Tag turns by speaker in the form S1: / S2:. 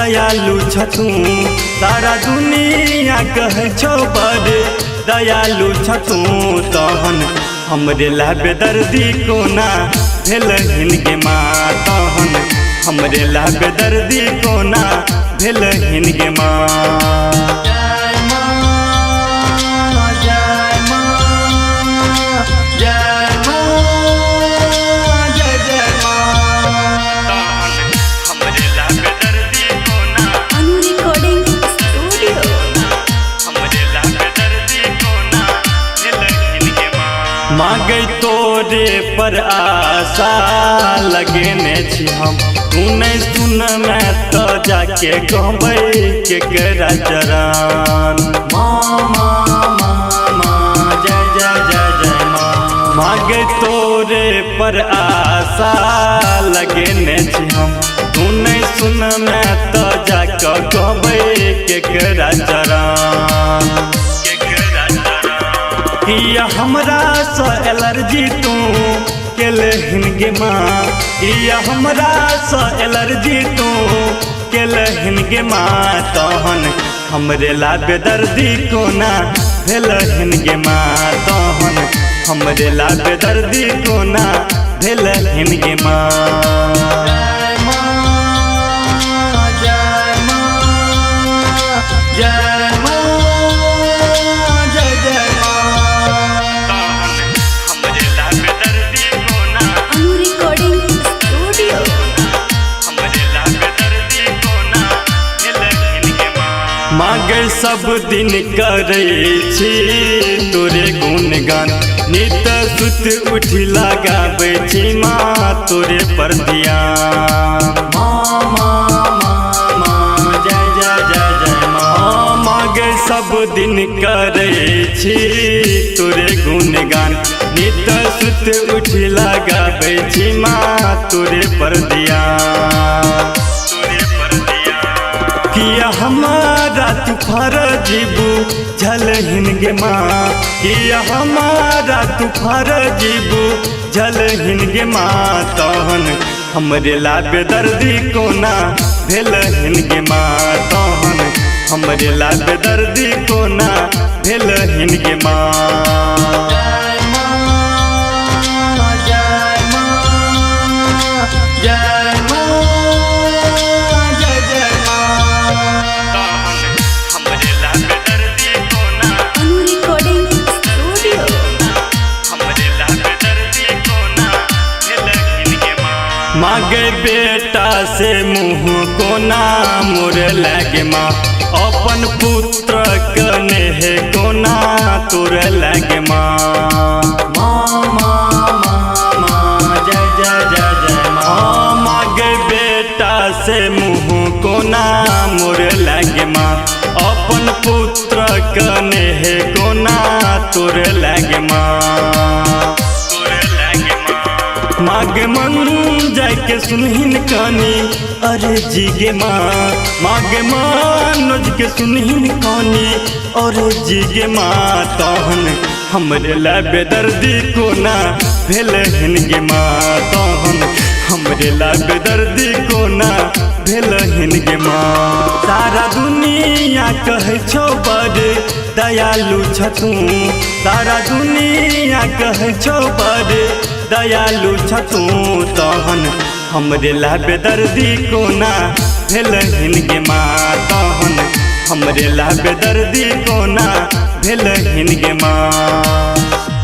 S1: दयालु छथु, सारा दुनिया कहै छौ बड़ दयालु छथु। तहन हमरे ला बेदर्दी कोना भेलहिन गे माँ, तहन हमरे ला बेदर्दी कोना भेलहिन गे माँ।
S2: जय माँ जय माँ जय माँ जय जय माँ।
S1: तहन हमरे ला बेदर्दी कोना
S3: अनु रिकॉर्डिंग स्टूडियो।
S1: हमरे ला बेदर्दी कोना भेलहिन गे माँ। मांगे तोरे पर आशा लगेने छी हम, तू नहीं सुन मैं तो जाके कहबै केकरा चरण।
S2: माँ माँ माँ माँ जय जय जय जय माँ।
S1: मांगे तोरे पर आशा लगेने छी हम, तू नहीं सुन मैं तो जाके कहबै केकरा चरण। किया हमरा से एलर्जी तू केलहिन गे माँ, किया हमरा से एलर्जी तू केलहिन गे माँ। तहन हमरे ला बेदर्दी कोना भेलहिन गे माँ, तहन हमरे ला बेदर्दी कोना भेलहिन गे माँ।
S2: जय माँ जय माँ जय माँ जय जय माँ।
S1: तहन हमरे ला बेदर्दी कोना
S3: अनु रिकॉर्डिंग स्टूडियो।
S1: हमरे ला बेदर्दी कोना भेलहिन गे माँ। मांगे सब दिन करै छी तोरे गुणगान, नित सुत उठि लगाबै छी माँ तोरे पर ध्यान।
S2: माँ माँ माँ माँ जय जय जय जय माँ।
S1: मांगे सब दिन करै छी तोरे गुणगान, नित सुत उठि लगाबै छी माँ तोरे पर ध्यान। किया हमारा तू फरजीबू झलहिन गे माँ, किया हमारा तू फरजीबू झलहिन गे माँ। तहन हमरे ला बेदर्दी कोना भेलहिन गे माँ, तहन हमरे ला बेदर्दी कोना भेलहिन गे माँ।
S2: जय माँ जय माँ जय माँ जय जय माँ।
S1: तहन हमरे ला बेदर्दी कोना
S3: अनु रिकॉर्डिंग स्टूडियो।
S1: हमरे ला बेदर्दी कोना भेलहिन गे माँ। मांगे बेटा से मुँह कोना मोर लगे माँ, अपन पुत्र कनेह कोना तोर लगे माँ।
S2: माँ माँ माँ माँ जय जय जय जय माँ।
S1: मांगे बेटा से मुँह कोना मोर लगे माँ, अपन पुत्र कनेह कोना तोर लगे माँ। मागे मन जाके सुनहिन कानी अरे जी गे माँ, मागे मनोज के सुनहिन कानी अरे जी गे माँ। तहन हमरे ला बेदर्दी कोना भेलहिन गे माँ, तहन हमरे ला बेदर्दी कोना भेलहिन गे माँ। सारा दुनिया कहै छौ बड़ दयालु छथु, सारा दुनिया कहै छौ बड़ दयालु छथु। तहन हमरे ला बेदर्दी कोना भेलहिन गे माँ, तहन हमरे ला बेदर्दी कोना भेलहिन गे माँ।